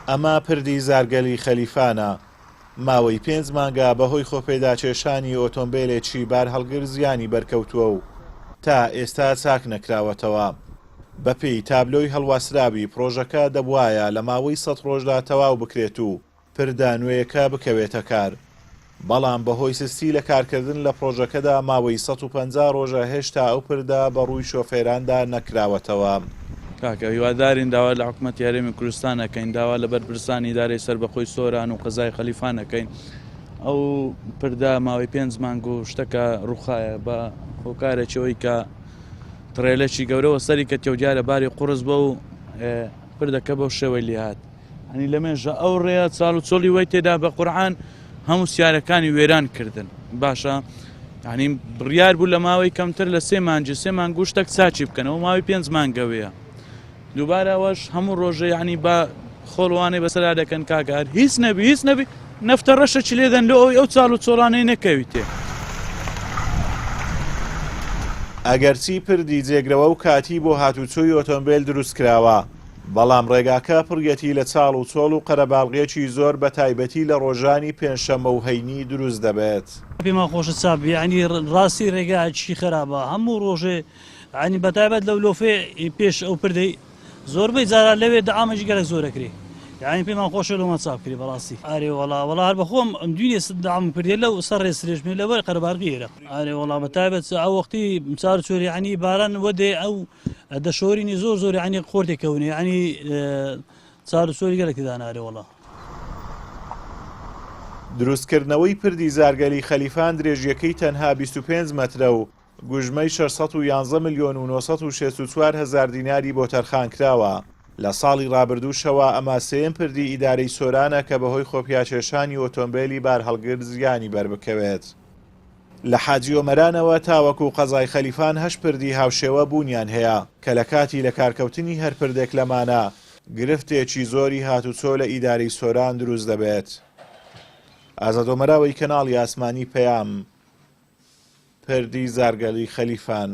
ئەمە پردی زارگەلی خەلیفانە، ماوەی پێنج مانگە بەهۆی خۆپێداکێشانی ئۆتۆمبێلێکی بارهەڵگر زیانی بەرکەوتووە و تا ئێستا چاکنەکراوەتەوە. بەپێی تابلۆی هەڵواسراوی پڕۆژەکە دەبوایە لە ماوەی 100 ڕۆژدا تەواو بکرێت و پردە نوێیەکە بکەوێتە کار، بەڵام بەهۆی سستی لە کارکردن لە پڕۆژەکەدا ماوەی 150 ڕۆژە هێشتا ئەو پردە بە ڕووی شۆفێراندا نەکراوەتەوە. کاکە هیوادارین داوا لە حکومەتی هەرێمی کوردستان ئەکەین، داوا لە بەرپرسانی ئیدارەی سەربەخۆی سۆران و قەزای خەلیفان ئەکەین ئەو پردە ماوەی پێنج مانگ و شتەکە ڕووخایە بە هۆکارێکی ئەوەی کە تڕێلەکی گەورەوە سەری کەتیە و دیارە باری قوڕس بە و پردەکە بەو شێوەی لێهات. ئەنی لە مێژە ئەو ڕێیە چاڵ و چۆڵی وای تێدا بە قورعان هەموو سیارەکانی وێران کردن باشە ینی بڕیار بوو لە ماوەی کەمتر لە سێ مانجی سێ مانگ و شتێک چاچی بکەنەوە ماوەی پێنج مانگەوەیە دووبارە ئەوەش هەموو ڕۆژە یعنی بە خۆڵوانەی بەسەرا دەکەن کاکە هەر هیچ نەبی هیچ نەبی نەفتە ڕەشە چ لێدەن لۆ ئەوی ئەو چاڵ و چۆڵانەی نەکەویتێ. ئەگەرچی پردی جێگرەوە و کاتی بۆ هاتوچۆی ئۆتۆمبێل دروستکراوە، بەڵام ڕێگاکە پڕیەتی لە چاڵ و چۆڵ و قەرەباڵغیەکی زۆر بەتایبەتی لە ڕۆژانی پێنجشەممە و هەینی دروست دەبێت. پێمان خۆشە چاپ بێ یانی ڕاستی ڕێگا چی خراپە هەموو ڕۆژێ یانی بەتایبەت لەو لۆفێ پێش ئەو پردەی زۆربەی جاران لەوێ دەعامەکی گەلەک زۆر ئەکرێ یانی پێمان خۆشە لۆمان چاپ کرێ بەڕاستی. ئارێ وەڵا وەڵا هەر بەخۆم دوینێ دەعامم کردیە لەو سەر ڕێ سرێش بێ لەبەر قەرەبارغی ئێرە. ئارێ وەڵا بەتایبەت ئەو وەختی چار چۆر یانی باران وەدێ ئەو دەشۆرینی زۆر زۆر یانی خۆر تێکەونێ یانی چار و چۆری گەلەک تێدا نارێ وەڵا. دروستکردنەوەی پردی زارگەلی خەلیفان درێژییەکەی تەنها 25 مەترە و گوژمەی 611 ملیۆن و 964 هەزار دیناری بۆ تەرخانکراوە. لە ساڵی رابردووشەوە ئەمە سێیەم پردی ئیدارەی سۆرانە کە بەهۆی خۆپیاکێشانی ئۆتۆمبێلی بارهەڵگر زیانی بەربکەوێت. لە حاجی ئۆمەرانەوە تاوەکو قەزای خەلیفان هەشت پردی هاوشێوە بوونیان هەیە کە لە کاتی لەکارکەوتنی هەر پردێک لەمانە گرفتێکی زۆری هاتوچۆ لە ئیدارەی سۆران دروست دەبێت. ئازاد ئۆمەراوەی کەناڵی ئاسمانی پەیام، پردی زارگەلی خەلیفان.